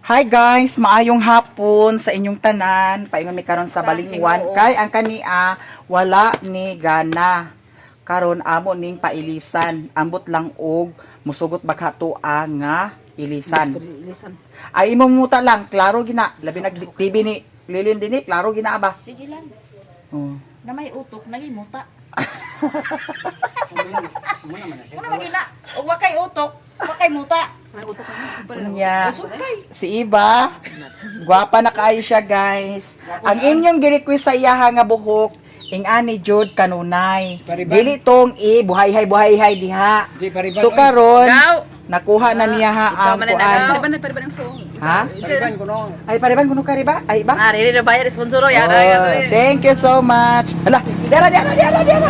Hi guys, maayong hapon sa inyong tanan. Paingon mi karon sa Balingwan kay ang kania wala ni gana. Karon amo ning pailisan. Ambot lang og musugot baka tua nga ilisan. Ay imong muta lang, klaro gina. Labi nag TV ni Lilin dinhi, klaro gina ba? Sige lang. Oh. Na may utok, nagimuta. Muna magina. Ug wa kay utok, wa kay muta. Unya, si Iba, gwapa na kaayo siya guys. Ang inyong gi-request sa iyaha nga buhok, ing ani jud kanunay. Pariban. Dili tong i buhay-hay buhay-hay diha. Di, pariban, So oy. karon, nakuha na niya ha ang kuan. Pariban na pariban ang song. Ha? Pariban ko no. Ay pariban kuno ka riba? Ay ba? Ah, ready na bayar sponsor ya. Oh, thank you so much. Hala, dara dara dara dara.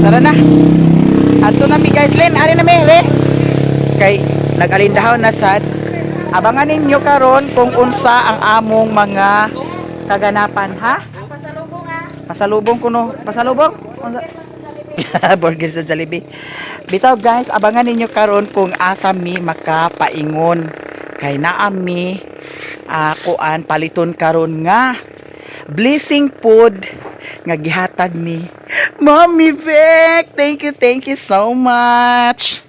Tara na. Ato na mi guys, Len, ari na mi, le. Kay nag-alindahaw na sad. Abangan ninyo karon kung unsa ang among mga kaganapan, ha? Pasalubong ah. Pasalubong kuno, pasalubong. Unsa? Burger sa Jollibee. Bitaw guys, abangan ninyo karon kung asa mi makapaingon. Kay naa mi kuan paliton karon nga blessing food nga gihatag ni Mommy Vic. Thank you so much.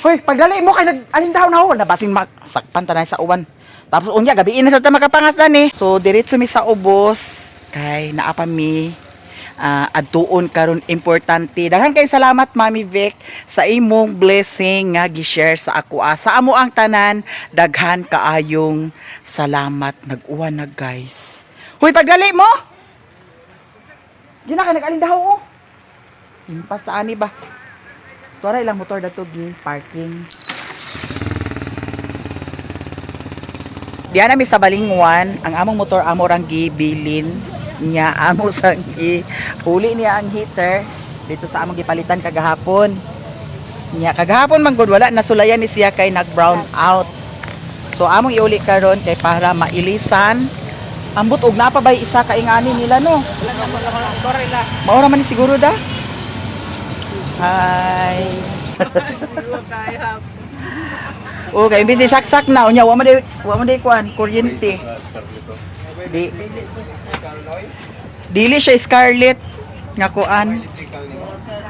Hoy, pagdali mo kay nag alin daw na ho, nabasin sakpan tanay sa uwan. Tapos unya gabi na sa ta makapangas eh. So diretso mi sa ubos kay naa pa mi adtuon karon importante. Daghan kay salamat, Mami Vic, sa imong blessing nga gi-share sa ako. Sa amo ang tanan, daghan kaayong salamat. Nag-uwan na guys. Hoy, pagdali mo. Gina ka nag-alindahaw oh. Impas ta ani ba? Tuara ilang motor dato gi parking. Diyan nami sa Balingwan, ang among motor amo rang gibilin niya amo sang i huli niya ang heater dito sa among gipalitan kagahapon. Niya kagahapon man gud wala nasulayan ni siya kay nag brown out. So among iuli karon kay para mailisan. Ambot og naa pa bay isa ka ingani nila no. Maura man ni siguro da. Hi. Okay, imbis ni saksak na unya wa man day kuan kuryente. Di. Dili siya scarlet nga kuan.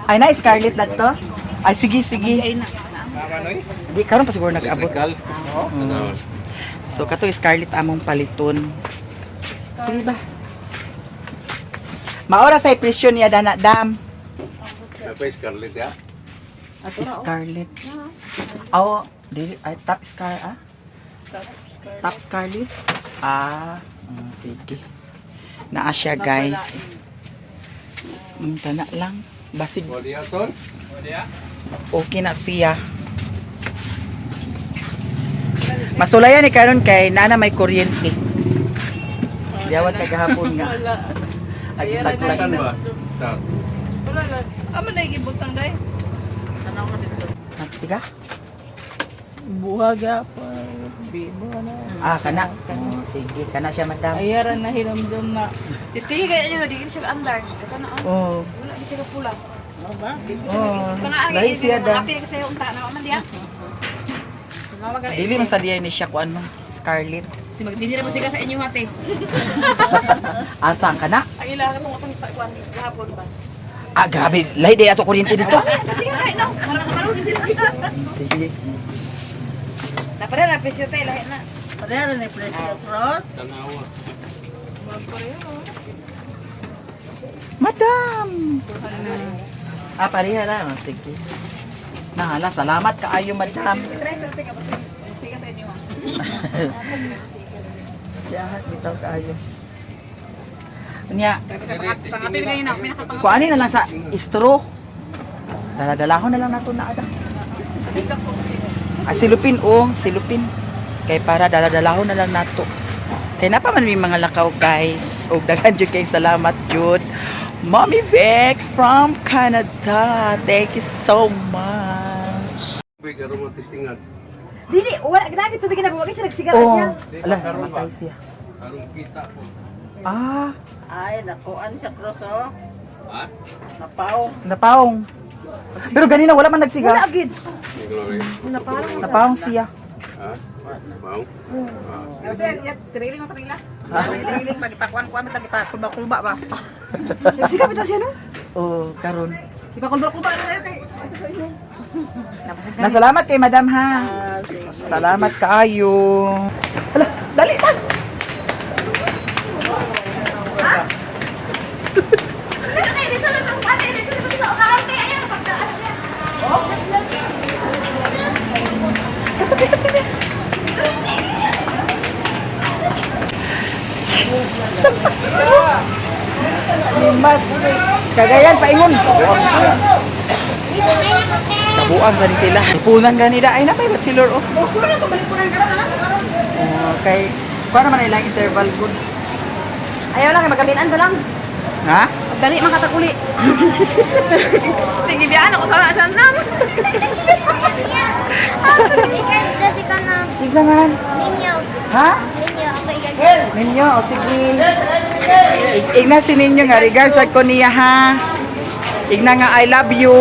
Ay na scarlet na to. Ay sige sige. Di karon pa siguro nag-abot. So kato scarlet among paliton. Sige ba? Maora sa presyo niya dana dam. Apa Scarlett ya? Scarlet. Oh, dili ay top scar ah. Top Scarlet. Ah, sige. Naa siya guys. Tana lang. Basig Oh dia son? Oh dia? Okay na siya. Masulayan ni karon kay nana may kuryente. Diyawat kagahapon nga. Ay, Saan na. ba? Saan? Wala lang. Amo na gibutang day. Tanaw ka dito. Sige. Buha gyapon. Bibo na. Ah, kana. Oh, sige, kana siya madam. Ayaran na hilamdom na. Tistingi kay inyo di siya andar. Kana oh. Oh. Wala di siya pula. Oh. Kana ang Lahi siya da. Apil kasi unta na man diya. Mama gali. Dili man sa diya ni siya kuan mo. Scarlet. Si magdinira mo siya sa inyo ate. Asa ka na? Ang ila ka mong atong kuan gahapon ba. Ah, grabe. Lahi di ato kuryente dito. Sige kay no. Para makaroon sila. Sige. Napara na presyo tay lahi na. Pareha na presyo cross. Tanawa. Madam. Ah, pareha na. Oh, sige. Nahala, salamat kaayo, madam. Try sa ate ka sige sa inyo. Siya, bitaw kaayo. Unya, Pangapil kayo na, pinakapang kuani na lang sa istro. Dala-dalahon na lang nato na ada. Ah, silupin oh, silupin. Kay para dala-dalahon na lang nato. Kay napa man may mga lakaw guys. Og daghan jud kay salamat jud. Mommy Vic from Canada. Thank you so much. Big aroma testingan. Dili, wala ginagi tubig na buwag siya nagsigaw Oh, siya. ala, namatay siya. Karong kita po. Ah, Ay, nakuan siya cross oh. Ha? Napaw. napaong. Pero ganina wala man nagsiga. Wala agid. Glory. Napahong siya. Ha? Bang? Ah, sige. Kasi trailing mo trailing. Trailing magipakuan-kuan man gipakulba-kulba ba. Nagsiga bitaw siya no? Oh, karon. Gipakulba-kulba na kay. Nasalamat kay madam ha. Salamat kaayo. Hala, dali ta. Limas. Kagayan paingon. Kabuang gani sila. Punan gani da ay na may bachelor oh. Oh, kay kuha naman ilang interval good. Ayaw lang, magaminan ba lang? Ha? Dali man katakuli. Sige biyaan ako sa sa nam. Regards na si kanang Isa man. Ninyo. Ha? Ninyo, ako i-regards. Ninyo, o sige. Igna si ninyo nga regards sa ko niya ha. Igna nga I love you.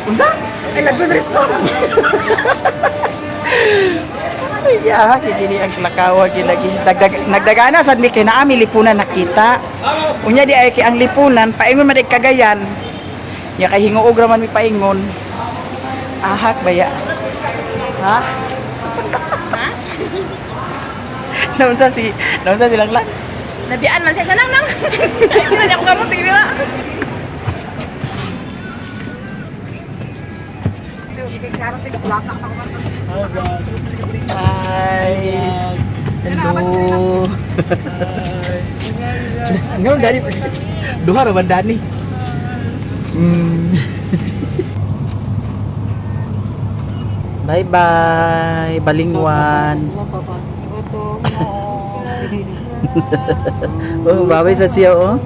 Unsa? I love you Ritso. Ya, kini ang lakawa gilagi. Dagdag nagdagana sad mi kay naami lipunan nakita. Unya di ay kay ang lipunan paingon man di Cagayan. Nya kay hinguog ra man mi paingon. Ahak baya. Ha? Naunsa silang lang. Nabiyaan man siya sa nam nam. Ay na ako gamot tingin nila. Hi. Hello. Ngayon dani. Duha ra man dani. Bye bye, Balingwan. Oh, babay sa siya oh.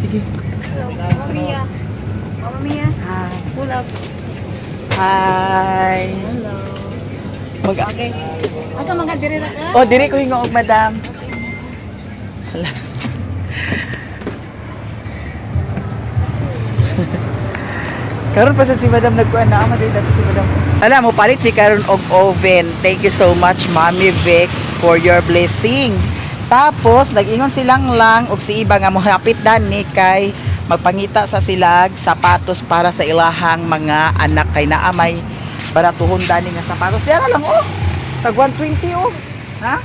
Sige. Mama Mia. Mama Mia. Hi. Hi. Hello. Mag Okay. Asa mga diri ra ka? Oh, diri ko hingoog, madam. Hala. Karon pa sa si madam nagkuan na ama dito si madam. Hala mo palit mi karon og oven. Thank you so much, Mommy Vic, for your blessing. Tapos nag-ingon silang lang og si iba nga mohapit dani kay magpangita sa silag sapatos para sa ilahang mga anak kay naamay baratuhon dani nga sapatos. Diara lang oh. Tag 120 oh. Ha?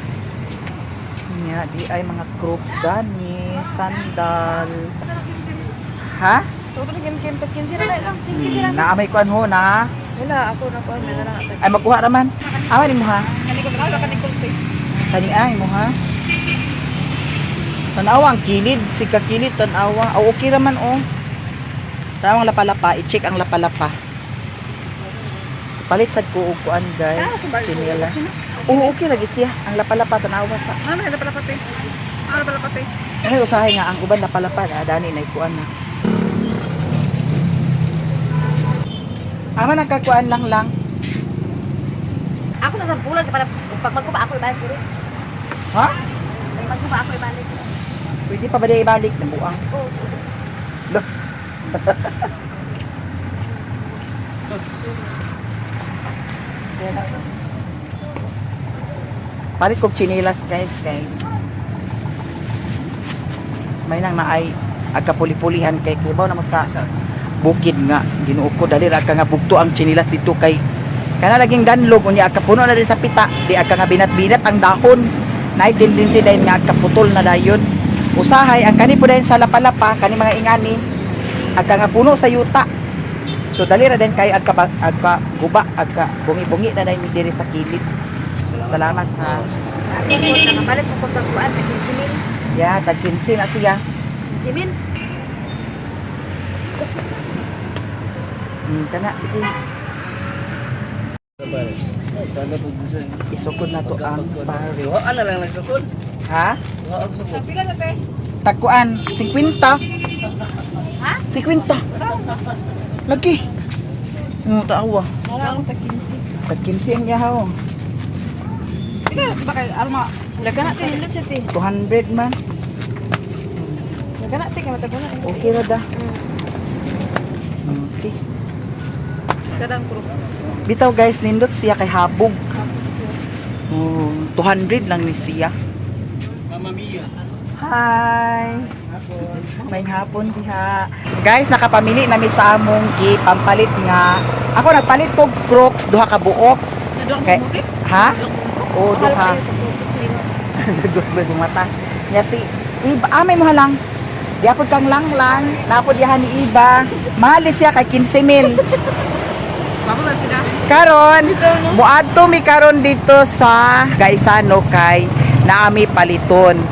Nya, di ay mga crocs dani, sandal. Ha? Todo kim kim kim sila lang. Sige sila. Naamay kuan ho na. Wala ako na kuan na lang. Ay magkuha raman. Awa ni mo ha. Kani ko na kani ko. Kani ay mo ha. Tanawa ang kilid, si kakilid tanawa. Oh, okay raman oh. Tanawa ang lapalapa, i-check ang lapalapa. Palit sad ko og kuan guys. Chinela. Oo, okay lagi siya. Ang lapalapa tanawa sa. Ano na pala pati? Ano pala pati? Ano usahay nga ang uban lapalapa na dani na ikuan na. Ama nagkakuan lang lang. Ako sa sampulan kay para pag magkuba ako ibalik ko. Ha? Pag magkuba ako ibalik. Pwede pa ba di ibalik na buang? Oo. sige. Loh. Palit kog chinilas guys kay may nang naay agkapuli-pulihan kay kibaw na mo sa bukid nga Ginoo ko, dali ra ka nga bugto ang chinilas dito kay kana laging danlog, unya agkapuno na din sa pita, di agka nga binat-binat ang dahon, naay tendency dayon nga agkaputol na dayon. Usahay ang kani po dayon sa lapalapa kani mga ingani agka nga puno sa yuta, so dali ra din kay agka agka guba, agka bungi-bungi na dayon diri sa kilid. Salamat ha. Ako po, nakapalit mo kong tagpuan, kay 15 mil. Ya, tag 15 na siya. 15 mil. Kana sige. Isukod na to ang Paris. Ano lang nagsukod? Ha? Wa ang sukod. Pila na te? Tagkuan, 50. Ha? 50. Lagi. Taawa. Wala akong tag 15. Tag 15 ang yahaw. Pila ba kay arma? Daga na te, hindot siya te. 200 man. Daga na te kay matag na. Okay ra da. Okay. Sadang cross. Bitaw guys, nindot siya kay habog. Oh, 200 lang ni siya. Mama Mia. Hi. May hapon diha. Guys, nakapamili nami sa among gipampalit nga. Ako nagpalit kog Crocs duha ka buok. Kay, ha? Oo, duha. Gusto ko mata. Nya si Iba, amay mo lang. Diapod kang langlang, napod diha ni Iba. Mahal siya kay 15 mil. Mama ba sila? Karon, muadto mi karon dito sa Gaisano kay naami paliton.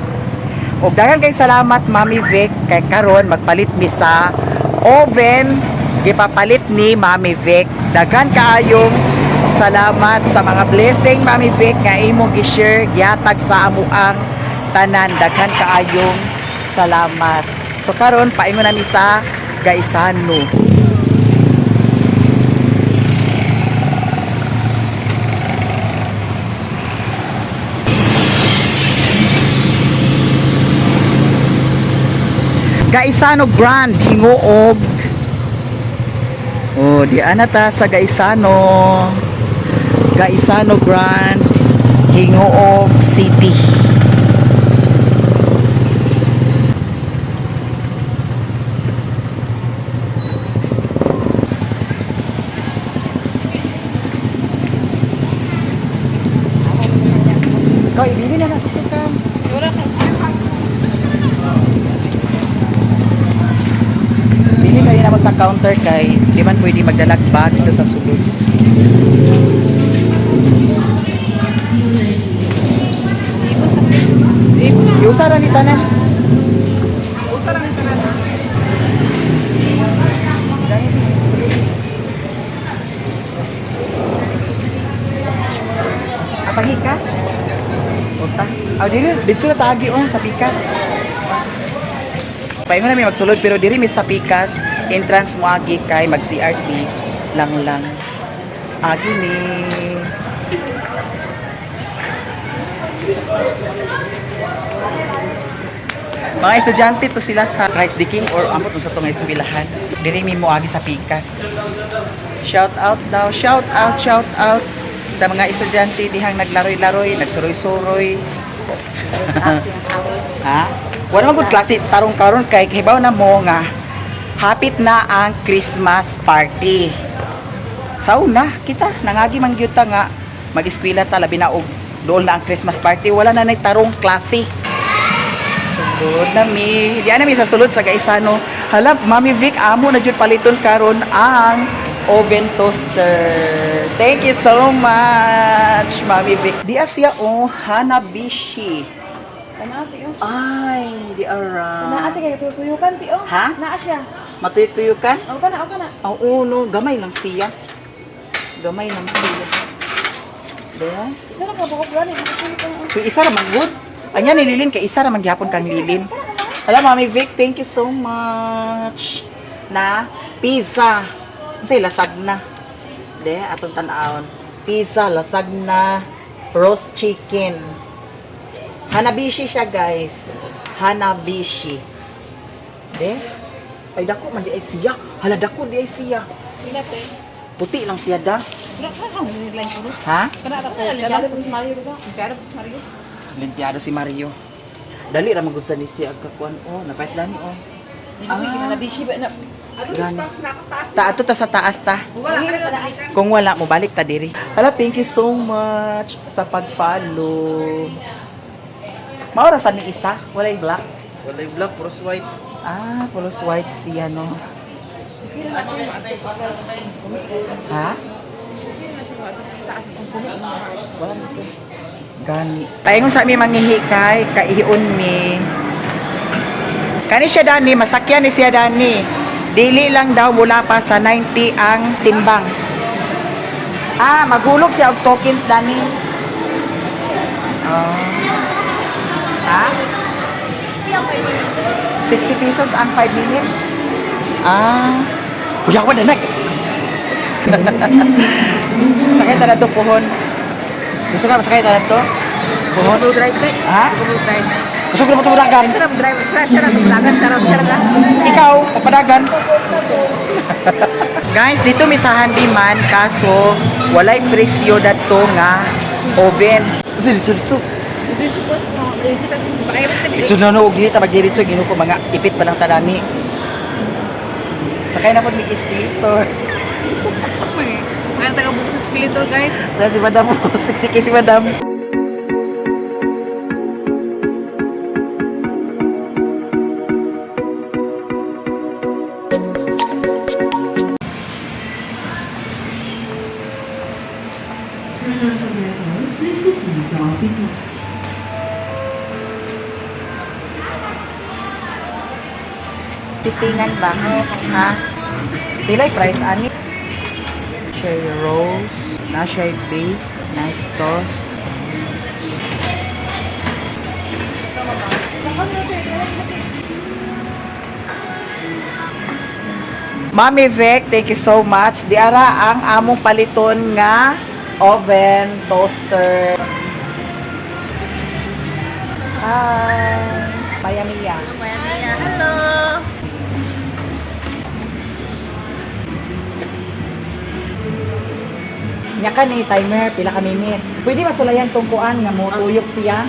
Og daghan kay salamat, Mami Vic, kay karon magpalit mi sa oven gipapalit ni Mami Vic. Daghan kaayong salamat sa mga blessing, Mami Vic, nga imong gi-share gihatag sa amuang tanan. Daghan kaayong salamat. So karon paingon nami sa Gaisano. Gaisano Grand Hingoog. Oh, di ana ta sa Gaisano. Gaisano Grand Hingoog City. Ikaw, ibili na natin ka. Wala ka. Bili kayo naman sa counter kay di man pwede magdalag bag dito sa sulod. Yusa ra ni tanan. Usa lang ni tanan. Apagi ka? Ota. Aw dili dito na tagi oh sa pikas. Paingon na mi magsulod pero diri mi sa pikas entrance mo agi kay mag CRC lang lang. Agi ni. Mga estudyante to sila sa Christ the King or amot sa tong eskwelahan. Diri mi moagi sa pikas. Shout out daw, shout out, shout out sa mga estudyante dihang naglaroy-laroy, nagsuroy-suroy. Ha? Wala man gud klase tarong karon kay hibaw na mo nga hapit na ang Christmas party. Saw na kita nangagi man gyud ta nga mag-eskwela ta labi na og dool na ang Christmas party, wala na nay tarong klase. Sulod na mi. Diyan na mi sa sulod sa Gaisano. Hala, Mami Vic, amo na jud paliton karon ang oven toaster. Thank you so much, Mami Vic. Di siya oh, Hanabishi. Kana ate oh. Ay, di ara. Kana ate kay tuyukan ti oh. Ha? Naa siya. Matuyok-tuyok ka? Aw kana, aw kana. Oo, no. Gamay lang siya. Gamay lang siya. Diba? Isa ra ka buok gani, nakasulod ka na. Kung isa ra man good. Anya ni Lilin kay isa ra man gihapon kang Lilin. Hala, Mami Vic, thank you so much. Na pizza. Unsay lasagna? De atong tan-awon. Pizza, lasagna, roast chicken. Hanabishi siya, guys. Hanabishi. De? Ay dako man di ay siya. Hala, dako di ay siya. Pila te? Puti lang siya da. Ha? Limpiado si Mario. Dali ra magud sa ni siya ang kakuan oh, napais dani oh. Ah. Gani. Ta ato ta sa taas ta. Kung wala mo balik ta diri. Hala, thank you so much sa pag-follow. Maora sa ni isa, walay black. Walay black, puros white. Ah, pulos white siya no. Ha? Wala na to. Gani. Paingon sa mi mangihikay, kaihion mi. Kani siya dani, masakyan ni siya dani. Dili lang daw mula pa sa 90 ang timbang. Ah, magulog siya og tokens dani. Oh. Ha? 60 pesos ang 5 minutes. Ah. Uy, ako na nak. Sakay ta na to puhon. Gusto ka masakay ta na to? Puhon. Drive kay. Ha? Drive. Gusto ko na matulagan. Sarap drive. Sarap sarap tulagan, sarap sarap lang. Ikaw, papadagan. Guys, dito may sa handyman kaso walay presyo dato nga oven. Dito dito. Isu na no, og ta magdiretso ginoo ko mga ipit pa lang tadani. Sakay na pud mi escalator. Sakay taga buko sa escalator, guys. Wala si Madam, siksiki si Madam. Please proceed to office one. Tistingan ba? Ha? Pilay price ani? Siya rose, na siya bake, na toast. Mami Vic, thank you so much. Di ara ang among paliton nga oven, toaster. Hi! Maya Mia. Maya Mia. Hello. Nya ka ni timer pila ka minutes. Pwede masulayan tong kuan nga mo tuyok siya.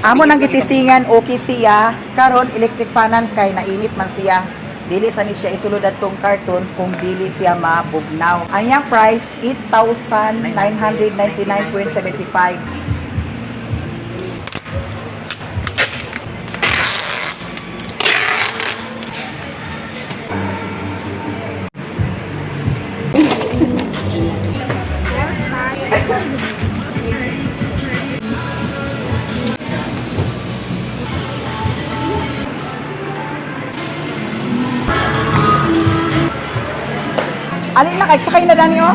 Amo nang gitistingan okay siya. Karon electric fanan kay nainit man siya. Dili sa ni siya isulod adtong carton kung dili siya mabugnaw. Ang iyang price 8,999.75. Alin na kay sakay na dani oh.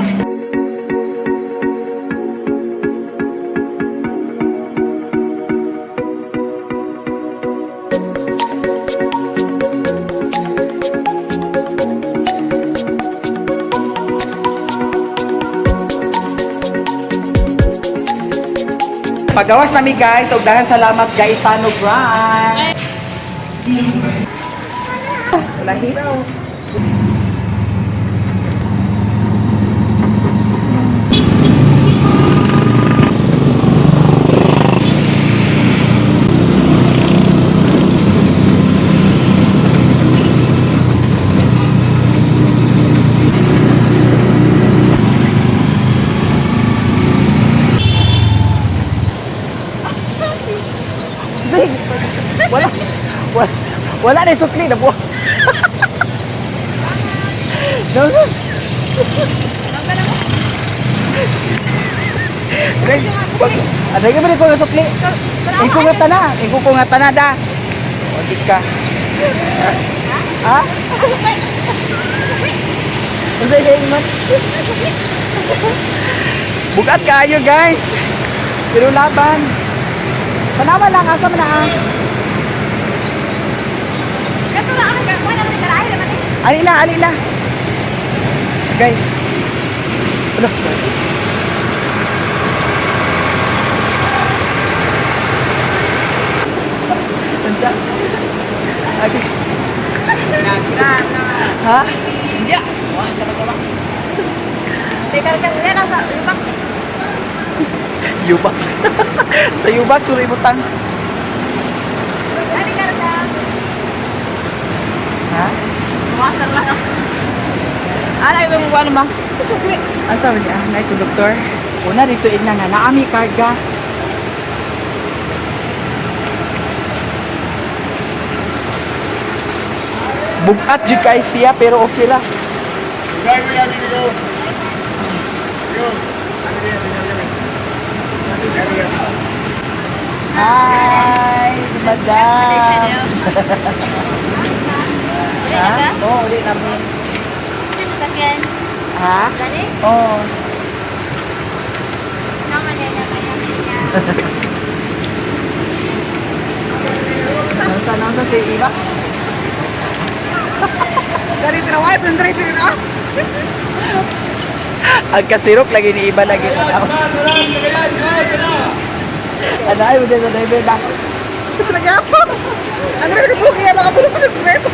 Pagawas nami guys, og daghang salamat guys Sano Brand. Lahi raw. Zig! Wala, wala, wala na yung sukli na buwa. No, no. Aday ka ba rin ko nga sukli? Ikaw nga tana, ikaw ko nga tana da. O, di ka. Ha? Ano yung man? Bugat kayo guys. Pero laban. Panawa lang, asa man na ah. Kato na ako, wala man karaay naman eh. Ali na, ali na. Okay. Ano? Unsa? Okay. Ha? U-box. Sa U-box sulod ibutang. Ani karga. Ha? Buwasan lang. Ana ay mo ano ma? Sukli. Ang sabi niya, nay konduktor. Una dito ina nga naami karga. Bugat jud kay siya pero okay lah. Hi, si Madam. Ha? Oo, oh, uli namin. Ano sakyan? Ha? Gani? Oo. Naman yan, naman yan. Nasa nasa si Iba. Dari trawai pun driver na. Ang kasirok lagi ni Iba lagi. Ano ay mo sa driver na. Nagyapo. Ano na nagbuki yan, nakabulok ko sa espresso.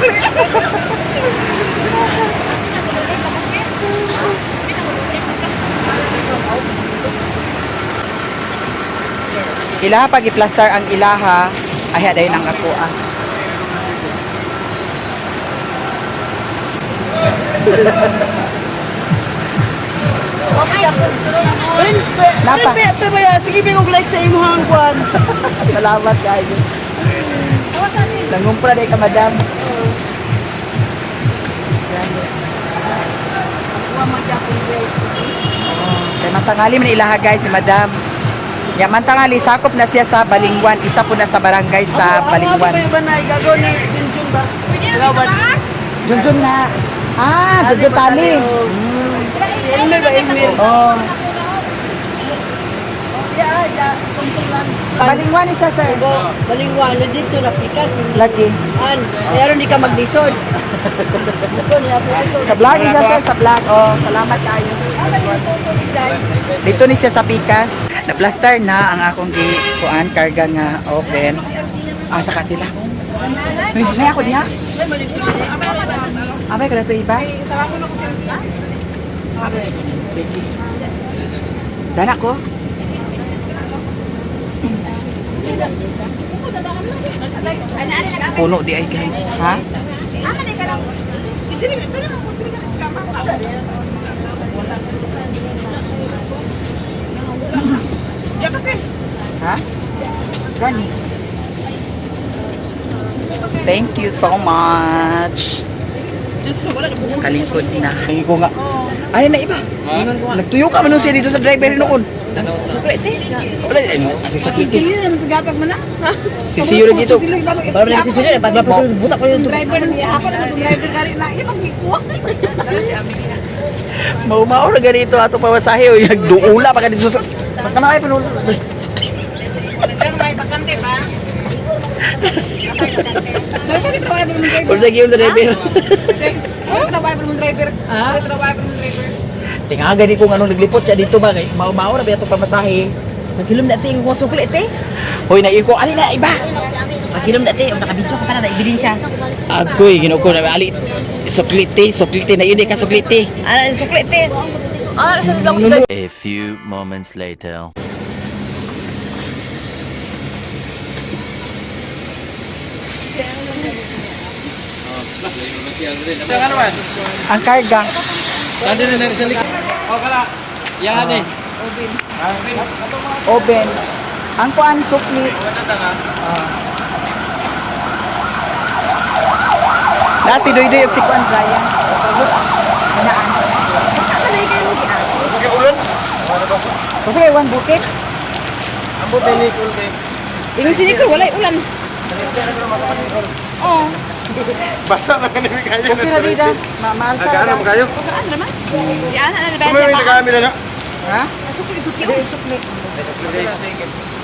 Ilaha pag i-plaster ang ilaha ay dayon ang ako ah. Napa. Ito ba yan? Sige, bigong like sa imuhang kuan. Salamat kayo. Nangumpra day ka madam. Kay mantangali man ilaha guys si madam. Ya mantangali sakop na siya sa Balingwan, isa po na sa barangay sa Balingwan. Ano ba na gagawin ni Junjun ba? Junjun na. Ah, Junjun Tali. Si Elmer ba, Elmer? Oh. Balingwan ni siya sir. Balingwan, na dito na pikas. Lagi. An, pero hindi ka maglisod. Lisod niya po ito. Sa vlog niya sir, sa vlog. Oh, salamat kayo. Dito ni siya sa Pikas. Na-plaster na ang akong gi kuan karga nga open. Asa ka sila? Uy, nay ako diha. Abay ka na to iba. Sige. Dana ko. Puno di ay guys. Ha? Ha? Gani. Thank you so much. Kalingkod na. Ay ko nga. Ay na iba. Nagtuyo ka man siya dito sa driver noon. Suklete. Wala ay mo kasi suklete. Sili na tugatag mo na. Sisiyo rin dito. Para na sisili, pag buta ko yung Driver na ako na itong driver kari na ibang ikuha. Maumao na ganito ato pamasahe o nagduula pa ka dito sa Baka ay panulo. Sir, may bakante ba? Pero bakit trabaho mo driver? Unsa gyud sa driver? Bakit trabaho mo driver? Bakit trabaho mo driver? Tinga gani kung anong naglipot siya dito ba kay maumao na ba ato pamasahe. Maghilom na ate, kung sukli ate. Hoy na ko ali na iba. Maghilom na ate, kung nakabidyo ka pa na, ebidensya. Agoy Ginoo ko na ali suklite suklite na yun eh, ka suklite. Ano, sukli ate. Ano, sunod lang ko A few moments later. Ang karga. Nandun na sa likod. O kala. Yan eh. Oven. Ang kuan sukli. Ah. Na si Doydoy ug si kuan Brian. Kanaan. Kasi kay one bukit. Ingon si Nicole, walay ulan. Basta na kami kayo. Okay ra bida. Ma maalsa. Nagaano mo kayo? Yan, ano ba? Kumawin na kami na. Ha? Sukli, tuti. Sukli.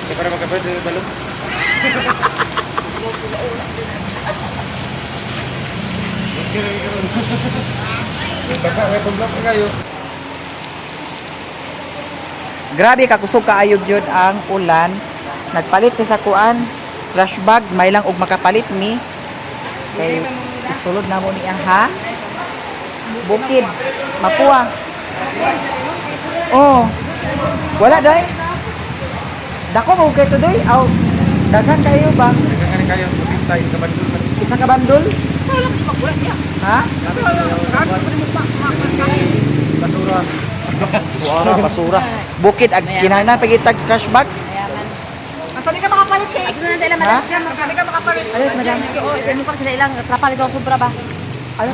Eh, para magkapwede balog. Basta may problema kayo. Grabe kakusog kaayog yun ang ulan. Nagpalit ni sa kuan trash bag may lang og makapalit mi. Kay isulod na mo niya ha. Bukid mapuha. Oh. Wala dai. Dako mo kay tudoy. Aw, daghan kayo ba? Daghan kayo, tayo sa bandol. Isa ka bandol? Ha? Basura. Basura, basura. Bukid ag kinahanglan pagitag cashback. Asa di ka makapalit eh. Ano na sila, Ha? madam? Asa di ka makapalit. Ayos, madam. Oo, mo pa sila ilang trapal ikaw sobra ba? Ano?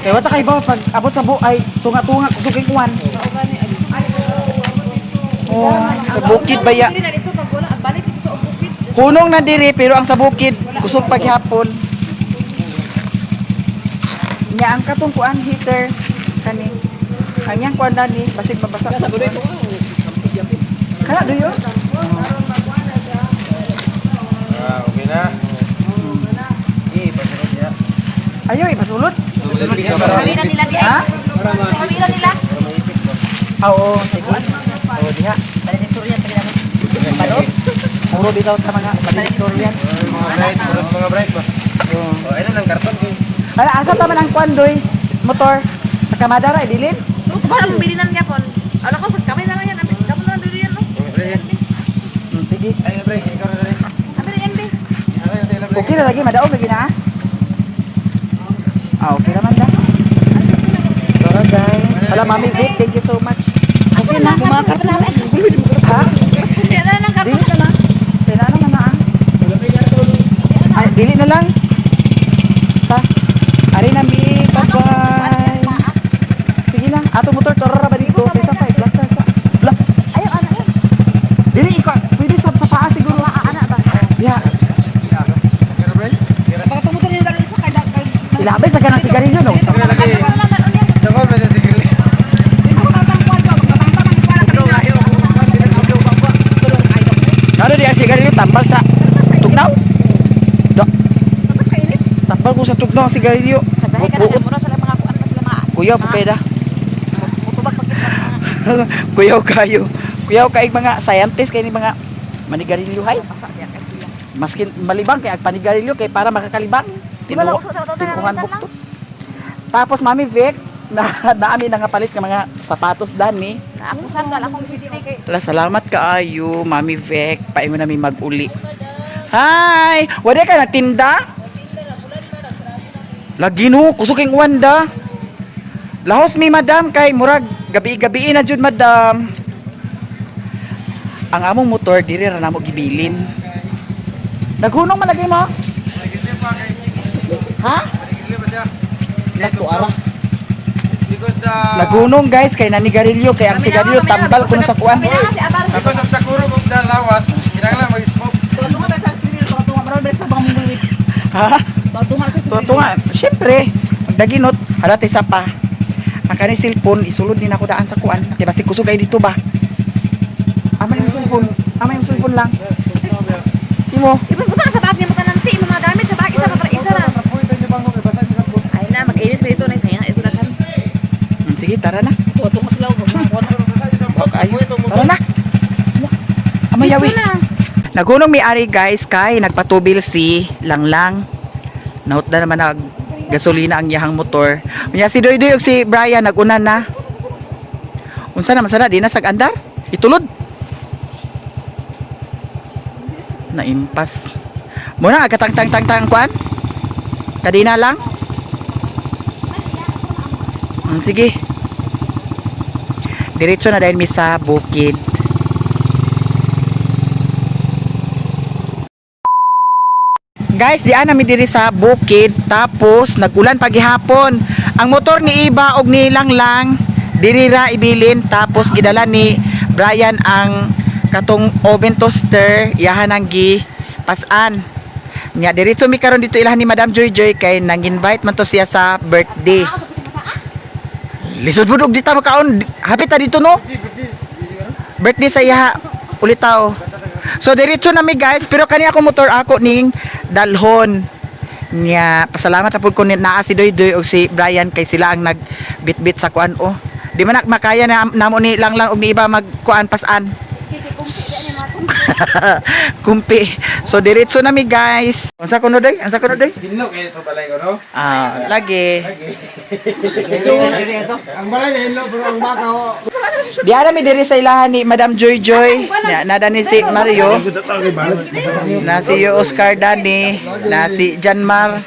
Eh, wata kay ba pag abot sa buay, tunga-tunga kusog uwan. Oh, sa bukid ba ya? Dili na dito pag wala, balik dito sa bukid. Hunong na diri pero ang sa bukid kusog paghapon. Nya ang katong kuan heater kani. Ang yang kuan dani basig mabasa. Kana duyo? Ah, okay na. Eh, pasunod niya. Ayo ipasulod. Hawiran nila di. Ha? Hawiran nila. Ah, oo, sige. Oo, diha. Valedictorian pa ginamit. Balos. Puro bitaw sa mga valedictorian. Mga bright, puros mga bright ba? Oo. Oh, ayun lang karton kay. Ala, asa ta man ang kuan doy? Motor sa kamadara ibilin? Ba ang bilinan niya pon? Ala ko sa kamay na lang yan. Kamo na lang dito yan no. Sige. Ay, bre, ikaw na rin. Abi na yan be. Okay na lagi madaog lagi na. Ah, okay naman da. Tara guys. Hala, Mami Vic, thank you so much. Okay na. Ha? Kaya na lang karton. Dili na lang. Kaya na na ah. Ay, dili na lang. Ta. Ari na mi. Bye-bye. Sige lang. Ato motor torora ba dito? Kaysa pa, plaster sa. Bla. Ayaw ana. Dili ikaw. Pwede sa paa siguro. Ana ba? Yeah. Baka tumutuloy yung dalawa sa kay Ilabay sa kanang sigarilyo no. Dito ka lang Tungkol ba sa sigil? Dito ka lang kuan ka, magkatangtang ang kuan ka. Ano di ang sigarilyo tambal sa tugnaw? Do. Tambal ko sa tugnaw ang sigarilyo. Sagahe ka na mura sila mga kuan pa sila mga. Kuya po pwede. Mutubag pag Kuyaw kayo. Kuyaw kay mga scientist kay ni mga manigarilyo hay. Maskin malibang kay ag panigarilyo kay para makakalibang. Wala, uso, tawa, tawa, Tinuhan tawa, bukto. Tapos Mami Vic, na naami nangapalit ng mga sapatos dani. Ako sandal akong city kay Ala, salamat kaayo, Mami Vic. Paingon nami mag-uli. Hi! Wala ka nagtinda? Lagi no, kusuking uwan da. Lahos mi madam kay murag gabi-gabi na jud madam. Ang among motor diri ra namo gibilin. Naghunong malagay mo? Ha? Naku ara. Because the Naghunong guys kay nanigarilyo kay ang sigarilyo tambal kuno sa kuan. si Abar. Because of the kurog of the lawas, kinahanglan mag-smoke. Tunga ba sa sinil, tunga ba sa bang mungwit. Ha? Tunga sa sinil. Tunga, syempre, magdaginot, halate sa pa. Ang kani cellphone, isulod din ako daan sa kuan. Di ba si kusog ay dito ba? Ama yung cellphone, ama yung cellphone lang. Imo, Ibubutan sa bag nimo tanan ti imo mga gamit sa bag isa pa para isa ra. Ay na mag-inis pa dito na sayang ito daghan. Sige, tara na. Tunga sila kuan. Ay, tara na. Amayawi. Nagunong may ari guys kay nagpatubil si Langlang. Nahut na naman nag gasolina ang iyahang motor. Unya si Doydoy ug si Brian naguna na. Unsa naman sana di na sag andar? Itulod. Naimpas. Muna katang tang tang tang kwan. Kadina lang. Sige. Diretso na dahil mi sa bukid. Guys, di ana mi diri sa bukid tapos nagulan pagihapon. Ang motor ni Iba og ni Langlang diri ra ibilin tapos gidala ni Brian ang katong oven toaster iyahan ang gi pasan. Nya diretso mi karon dito ilahan ni Madam Joy Joy kay nang-invite man to siya sa birthday. Lisod pud og di ta makaon. Hapit ta dito no? Birthday sa iya ulitaw. So diretso na mi guys, pero kani ako motor ako ning dalhon. Nya pasalamat na pud ko ni naa si Doy Doy og si Brian kay sila ang nagbitbit sa kuan oh. Di man nak makaya na namo ni lang lang og ni iba magkuan pasan. Kumpi. So diretso na mi guys. Unsa kuno day? Unsa kuno day? Hinlo kayo sa balay ko, no? Ah, lagi. Ang balay na hinlo, pero ang baka ho. Di ara mi diri sa ilahan ni Madam Joy Joy. Na nada ni si Mario. Na si Oscar Dani, na si Janmar,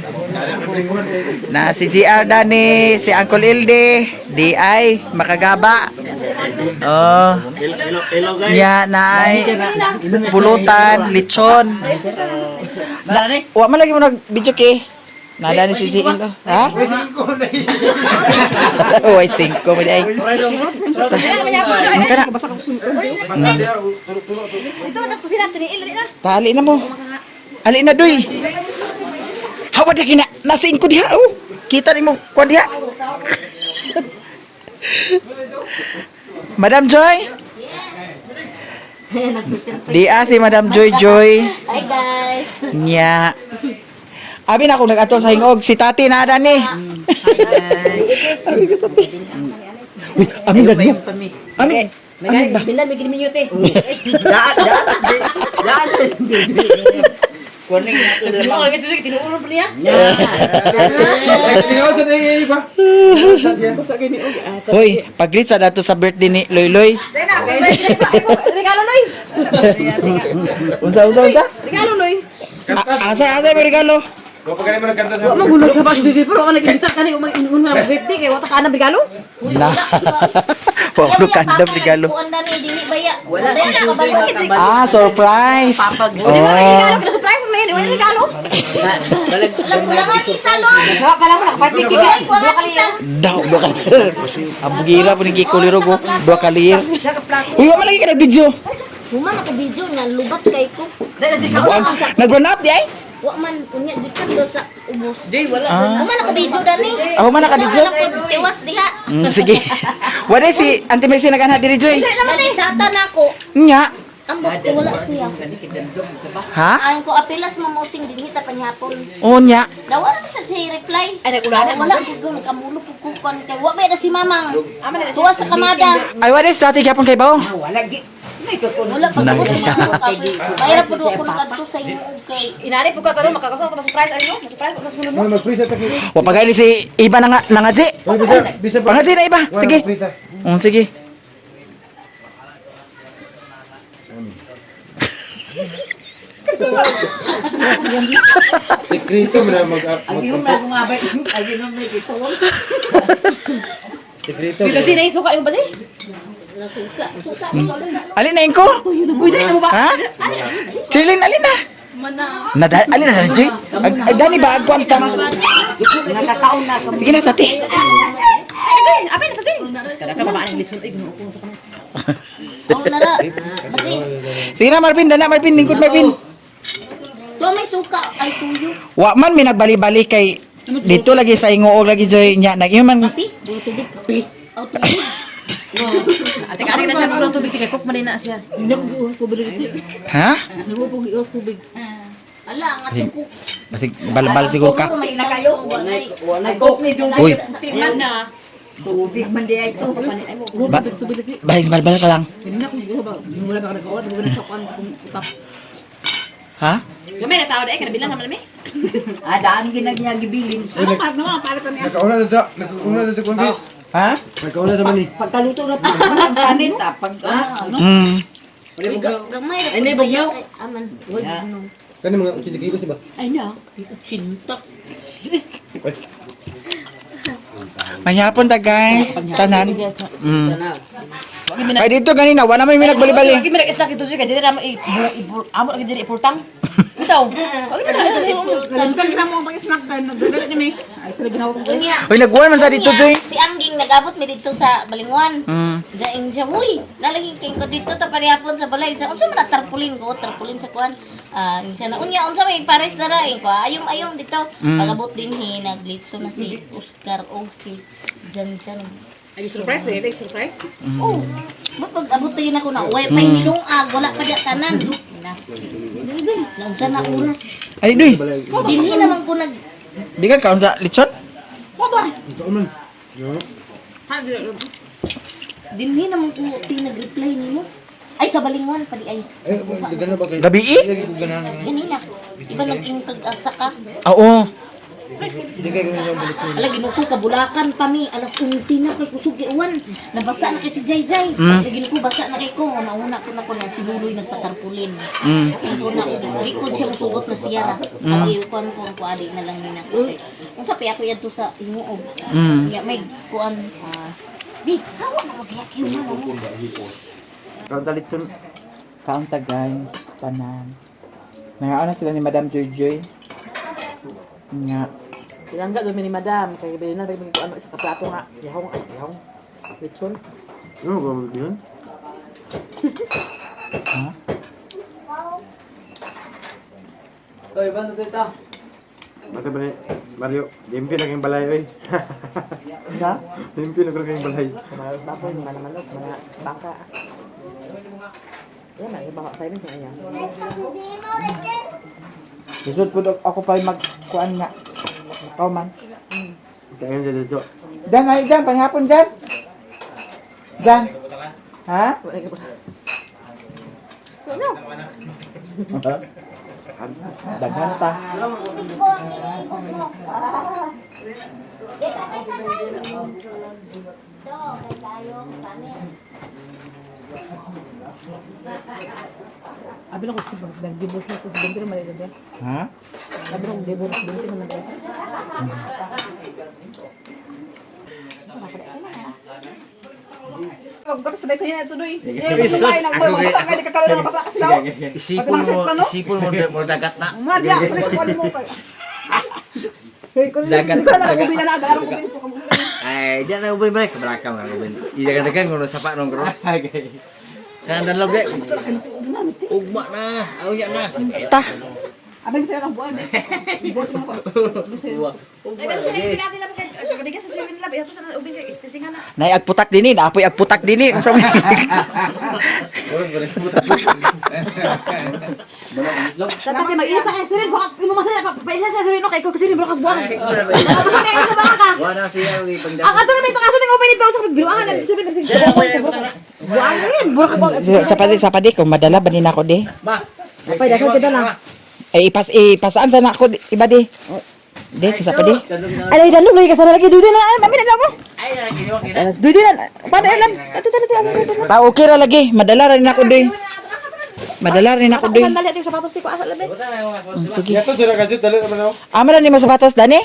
na si GR Dani, si Uncle Ilde, di ay makagaba. Oh. Ya na ay pulutan, lechon. Na, wa man lagi mo nag video kay. Nada ni si GL. Ha? Way singko mo di ay. Ang kana. Ito man tas kusina tiniil na. Tali na mo. Ali na doy. Hawa di kina nasa ingko diha oh. Kita nimo kuan diha. Madam Joy? Di si Madam Joy Joy. Hi guys. Nya. Abi na akong nag-ato sa hingog si Tati na ni. Abi ko Tati. Uy, amin na niya. Amin. Amin ba? Bilan may giniminyo te. Mo lagi susi tinuuron pa niya. Tingnan sa tingin ba? Hoy, pag-greet sa dato sa birthday ni Loy Loy. Dahil na, regalo Loy. Unsa unsa unsa? Regalo Loy. Asa asa may regalo? Wa pa ganun mo nagkanta sa Magulog sa pag susi pero ako nag-imbita kani umang na birthday kay wata ka na regalo. Na. Wow, kandam regalo. Kuan dani dili baya. Wala na Ah, surprise. Di ba regalo Oh. kay surprise mo man, wala regalo. Kulangan isa lo. Sa pala mo nakapatid ka. Ay, kulangan isa. Daw, dua kali. Abugira po ni gikuliro ko, dua kali. Uy, wa man lagi ka nag-video. Huma naka video na lubat kay ko. Nag-run up di ay? Wa man unya gikan do sa ubos. Di wala. Ah. Huma naka video dani. Ah, huma naka video? Tiwas diha. Sige. Wala si Auntie Mercy nag-anha diri Joy. Nagchata na ako. Nya. Ambot ko wala siya. Ha? Ang ko apilas mamosing dinhi ta panghapon. Oh, nya. Nawala pa sa siya reply. Ay, nag-ulana. Wala ko nakamulo ko ko kon kay wa ba na si mamang. Tuwa sa kamada. Ay, wala si Tati gyapon kay bawo. Wala gi. May tutunan. Wala pag abot ng mga kapoy. Mahirap po ako nagadto sa imo og kay Inari po ka taro makakaso ka surprise ari no. Surprise ko sa sulod mo. Mag-prisa ta kay. Wa pa gani si iba na nga nangadji. Uy, bisa bisa pa. Pangadji na iba. Sige. Sige. Sekreto mo na mag Ay, mo nga ba? Ay, mo may gitawag. Sekreto. Kasi na isuka imo ba si? nasuka. Suka mo suka. Alin na ko? Uy, dali na mo ba? Ha? Chilin, alin na? Nada, alin na, Joy? Ay, dani ba? Agkuan ta. Nakakaon na ka. Sige na, Tati. Ay, Joy, apay na ta Joy. Kada ka babaan litson ay ginoo ko sa kanan. Oh nara. Basi. Sige na, Marvin. Dana, Marvin. Lingkod, Marvin. Tuwa may suka ay tuyo. Wa man mi nagbali-bali kay dito lagi sa ingoog lagi Joy nya nag man Kapi, puro tubig. Kapi. Oh, tubig. Ate kani na siya puro tubig tigay cook man na siya. Ha? Ala, ang atong cook. Basig balbal siguro ka. May kayo. Walay cook ni Duday. Uy. Man na. Tubig man di ay to. Ba bahig balbal ka lang. Wala ba ka nag-order na sa kwan kung utap. Ha? Gamay na tao dai kada bilang naman mi. Ah, daan ginagibilin. Ano pa naman palitan niya. Nakauna sa nakauna sa kuan. Ha? Nakauna sa mani. Pagkaluto na po ang panit ah. Pag ano. Uy, gamay ra. Ay, bugnaw. Aman. Uy, bugnaw. Kani mga 80 kilos di ba? Ay na. Cinta. Manyapon ta guys. Tanan. Ay dito ganina wala may nagbali-bali. Lagi mi nag-snack ito Joy kay dili ra mo amo lagi dili ipurtang. Bitaw. Lagi mi nag-snack. Nagdang na mo ang pag-snack kay nagdadala niya may. Ay sila ginawa ko. Unya. Uy nagkuan man sa dito Unya, Joy. Si Angging nag-abot mi dito sa Balinguan. Daing siya, huy, nalaging kay ko dito ta parehapon sa balay. Sa unsa man na tarpaulin ko, tarpaulin sa kuan. Ah, siya na unya unsa may pares na ra ko. Ayom ayom dito. Pag-abot dinhi naglitso na si Oscar og si Jan Jan. Ay surprise dili surprise. Oh, ba pag abot tayo na ko na way pa nilungag, wala pa diya tanan. Na. Naunsa na oras. Ay doy. Dinhi naman ko nag Di ka kaon sa lechon? Ikaw man. dinhi naman ko ti nag-reply nimo. Ay sa Balingon padi ay. Eh, gana ba kayo? Gabi eh? Hindi ko ganahan. Ganina. Iba nag-ingkag asa ka. Oo. Hindi kayo ganahan balik. Ala Ginoo ko kabulakan pa mi alas 11 na kay kusog giuwan. Nabasa na kay si Jayjay. Mm. Mm. Ginoo ko basa na kay ko nauna ko na ko na si Luloy nagpatarpulin. Mm. Ko na record siya musugot na siya ra. Mm. Ay kuan ko ang kuali na lang nina ko. Unsa pa ako yadto sa Hinguog. Mm. Ya may kuan bi hawa na magaya kayo man. Kaunta litson. Kaunta guys, tanan. Nangaon na sila ni Madam Joy Joy. Nga. Tilangga doon ni madam. Kaya ba na ko ano isa ka plato nga. Yahong ay yahong. Lechon. Ano ba yun? Ha? Toy, banda dito. Basta ba ni Mario, limpyo na kayong balay oy. Ha? Limpyo na kayong balay. Mga baboy, mga manok, mga bangka. Yan, may iba pa rin sa iya. Lisod po ako pa magkuan nga. Makaw man. Kaya yun dito. Dan, ay dan, panghapon dan. Dan. Ha? Daghan ta. Abi lang ko sa nag-divorce na sa 70 naman ito. Ha? Abi lang divorce 70 naman ito. Pagkakas sabay sa'yo na ito, Doy. Eh, pag nang basa ka, di ka kalaro, basa ka sila. Isipon mo, isipon mo, mo dagat na. Mga diya, kulit ko mo pa. Dagat, Hindi ko na dagat. ubi na na, agarang ubi nito. Ay, di na ubin balik belakang lah ubin. Idagan-dagan ngono sapa nong kro. Kan dalog ge. Ugma na, awya na. Ta. Abang sa'yo ang buwan eh. Boss mo ko. Ay, pero sila natin na pagka sa sirin lab, ito sa ubin kay istisingan na. Nay agputak dinhi, naapoy agputak dinhi. Unsa man? Tata kay mag-isa kay sirin baka imo masaya pa paisa sa sirin okay ko sirin baka buang. Baka kay isa baka. Wala siya wi pang Ang ato na may takaso ning ubin dito sa biruangan na sirin sirin. Buang rin, baka buang. Sa padi kung madala ba ni nako di? Ma. Apay daghan kita lang. Ay ipas ipasaan sa nako di- iba di. Di sa padi. Ay dalog lagi ka sa lagi dudu na ay mami na mo. Ay, na kiniwang kina. Dudu na paano alam? Ato tala tala. Ta okay ra lagi, madala ra ni nako di. Madala ra ni nako di. Dali ating sapatos ti ko asa labi. Sige. Yato sira ka dali naman ako. Amo ra ni mo sapatos dani?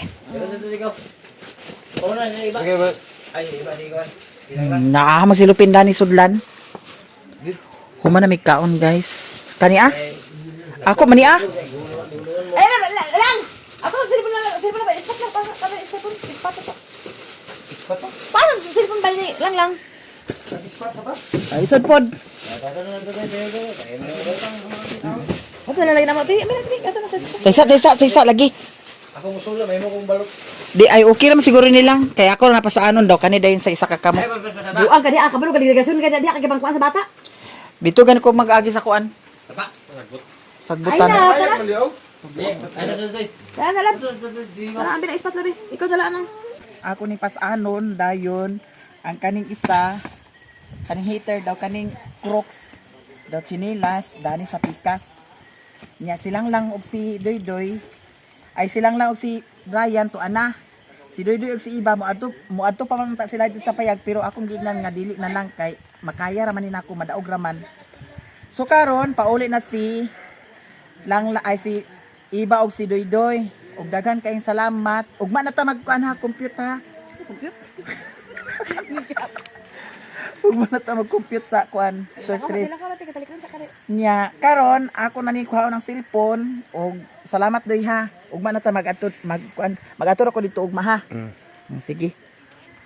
Okay ba? Ay, iba di ko. Naa magsilupin dani sudlan. Human na may kaon guys. Kani ah? Ako mani ah? Ay lang lang. Ako cellphone lang, cellphone lang, ispat lang para para cellphone ispat to. Paano cellphone bali lang lang. Ay sud pod. Ato na lagi na mo. Ti, ato na ato. Taysa taysa taysa lagi. Ako musulo, may mo kong balot. Di ay okay ra man siguro nilang kay ako na napasaanon daw kani dayon sa isa ka kamo. Ay, pas pas Buang ka diha, kabalo ka delegasyon ka diha kay pangkuan sa bata. Dito gani ko mag-agi sa kuan. Tapa. Ay Sagbutan. na, tara. Ay, na doy. Tara na lang. Tara ambil na ispat labi. Ikaw dala na. Ako ni pasanon dayon ang kaning isa kaning hater daw kaning Crocs daw chinelas dani sa pikas. Nya silang lang og si Doydoy ay silang lang og si Brian to ana. Si Doydoy og si Iba moadto moadto pa man ta sila dito sa payag pero akong giingnan nga dili na lang kay makaya ra man ni nako madaog ra man. So karon pauli na si lang ay si Iba og si Doydoy. Og daghan kayong salamat. Ugma na ta magkuan ha, compute ha. Compute? Ugma na ta mag-compute sa kuan, Sir Chris. Nya, karon ako na ni kuhaon ng cellphone og salamat doy ha. Ugma na ta mag-adto mag kuan, mag-adto ra ko dito ugma ha. Sige.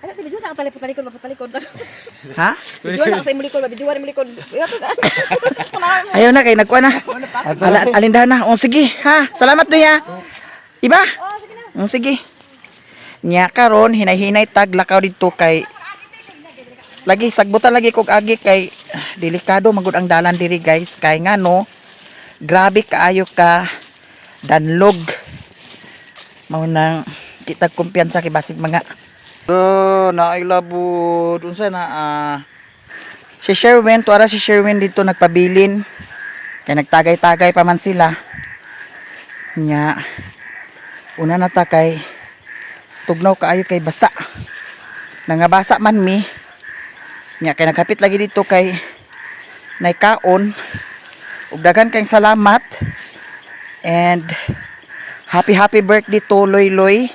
Ay, ti video sa kapalikod talikod mapatalikod. Ha? Video na sa imong likod, video na imong likod. Ayaw na kay nagkuan na. Ala, alindahan na. O sige, ha. Salamat doy ha. Iba? Oh, sige. Nya karon hinay-hinay tag lakaw dito kay lagi sagbutan lagi kog agi kay delikado magud ang dalan diri guys kay ngano grabe kaayo ka danlog mao nang kitag kumpiyansa kay basig mga so naay labod unsa na ah. Si Sherwin, tuara si Sherwin dito nagpabilin. Kay nagtagay-tagay pa man sila. Nya. Una na ta kay tugnaw kaayo kay basa. Nangabasa man mi. Nya kay naghapit lagi dito kay naikaon. Ug daghan kayong salamat. And happy happy birthday to Loy Loy.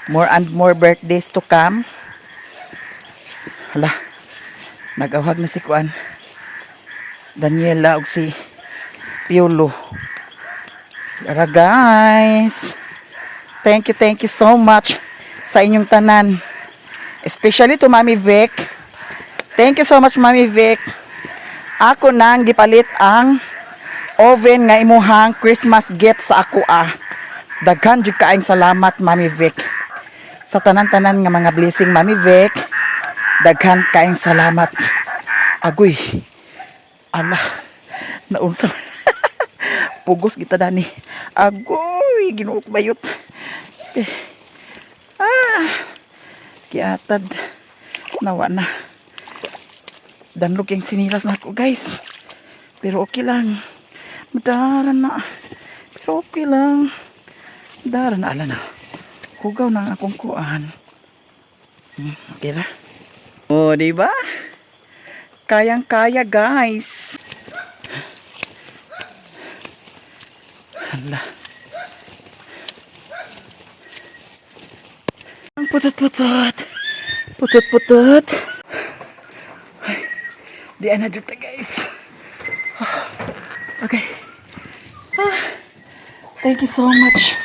More and more birthdays to come. Hala. Nag-awhag na si Kuan. Daniela ug si Piolo. Tara guys. Thank you so much sa inyong tanan. Especially to Mami Vic. Thank you so much, Mami Vic. Ako nang gipalit ang oven nga imuhang Christmas gift sa ako ah. Daghan jud kaayong salamat, Mami Vic. Sa tanan-tanan nga mga blessing, Mami Vic. Daghan kaayong salamat. Agoy. Ala. Naunsa. Pugos kita dani. Agoy, Ginoo ko bayot. Eh. Ah. Giatad. Nawa na. Danlog yung sinilas na ako, guys. Pero okay lang. Madara na. Pero okay lang. Madara na, ala na. Hugaw na ang akong kuan. Okay ra. Oh, di ba? Kayang-kaya, guys. Hala. Ang putot-putot. Putot-putot. Ay, di na dito, guys. Ah, okay. Ah, thank you so much.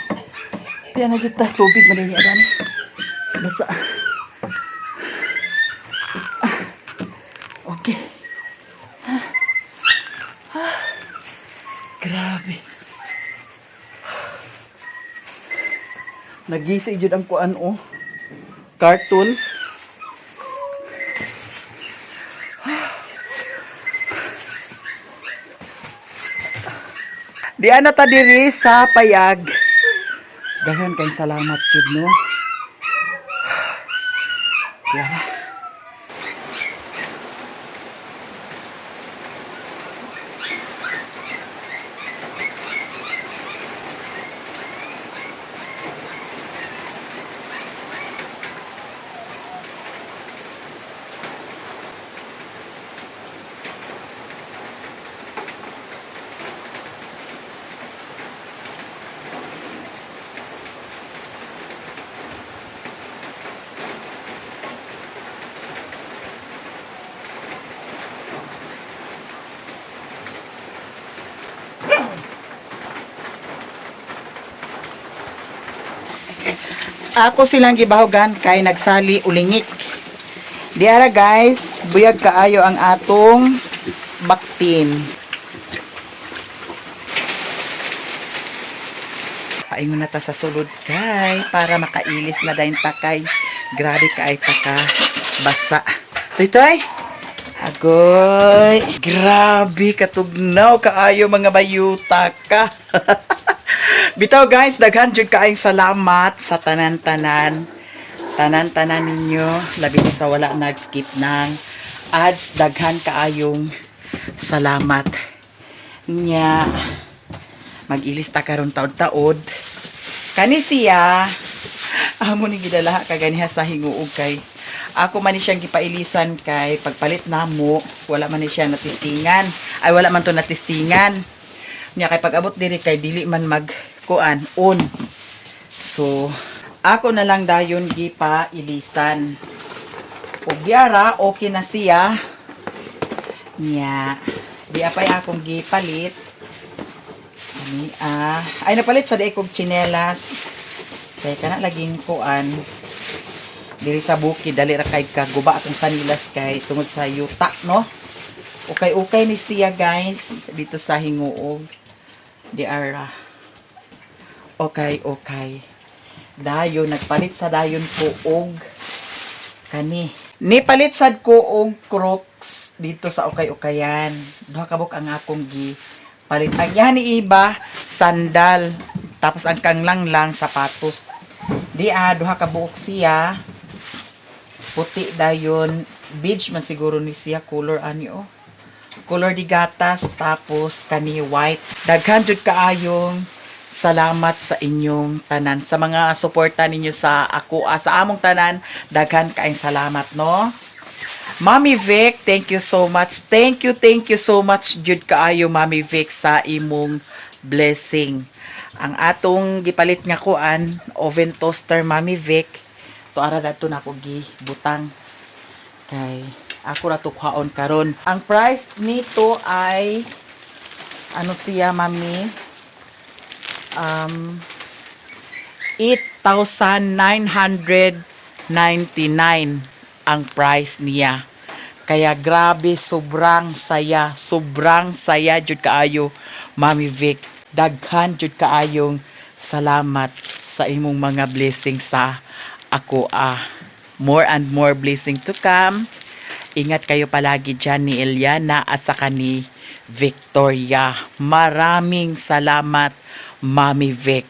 Di na dito. Tubig man din yan. Basta. Ah, okay. Ah, ah, grabe. Nagisi jud ang kuan oh. Cartoon. Di ana ta diri sa payag. Daghan kay salamat jud no. Yara. Ako silang gibahogan kay nagsali ulingik. Diara guys, buyag kaayo ang atong baktin. Paingon na ta sa sulod kay para makailis na dayon ta kay grabe kaay ta ka basa. Toy toy. Agoy. Grabe katugnaw kaayo mga bayuta ka. Bitaw guys, daghan jud kaayong salamat sa tanan-tanan. Tanan-tanan ninyo, labi na sa wala nag-skip ng ads, daghan kaayong salamat. Nya mag-ilis ta karon taod-taod. Kani siya, amo ni gidala kaganiha sa hinguog kay ako man ni siyang gipailisan kay pagpalit namo, wala man ni siya natistingan. Ay wala man to natistingan. Nya kay pag-abot diri kay dili man mag kuan on. So ako na lang dayon gipailisan. Ug diara okay na siya. Nya di apay akong gipalit. Ani ah ay napalit sa di kog tsinelas. Kay kana laging kuan diri sa bukid dali ra kay kaguba atong sanilas kay tungod sa yuta no. Ukay-ukay ni siya guys dito sa Hinguog. Di ara. Okay, okay. Dayon nagpalit sa dayon ko og kani. Nipalit sad ko og Crocs dito sa ukay-ukayan. Duha ka buok ang akong gi palit. Ang yan ni iba sandal. Tapos ang kanglang lang sapatos. Di ah, duha ka buok siya. Puti dayon. Beige man siguro ni siya color ani oh. Color di gatas tapos kani white. Daghan jud kaayong salamat sa inyong tanan, sa mga suporta ninyo sa ako, sa among tanan. Daghan kaayong salamat, no. Mami Vic, thank you so much. Thank you so much jud kaayo, Mami Vic, sa imong blessing. Ang atong gipalit nga kuan, oven toaster, Mami Vic, to ara dato na ako gibutang kay ako ra to kuhaon karon. Ang price nito ay ano siya, Mami? 8,999 ang price niya. Kaya grabe, sobrang saya jud kaayo, Mami Vic. Daghan jud kaayong salamat sa imong mga blessing sa ako ah. More and more blessing to come. Ingat kayo palagi dyan ni Eliana at saka ni Victoria. Maraming salamat, Mami Vic.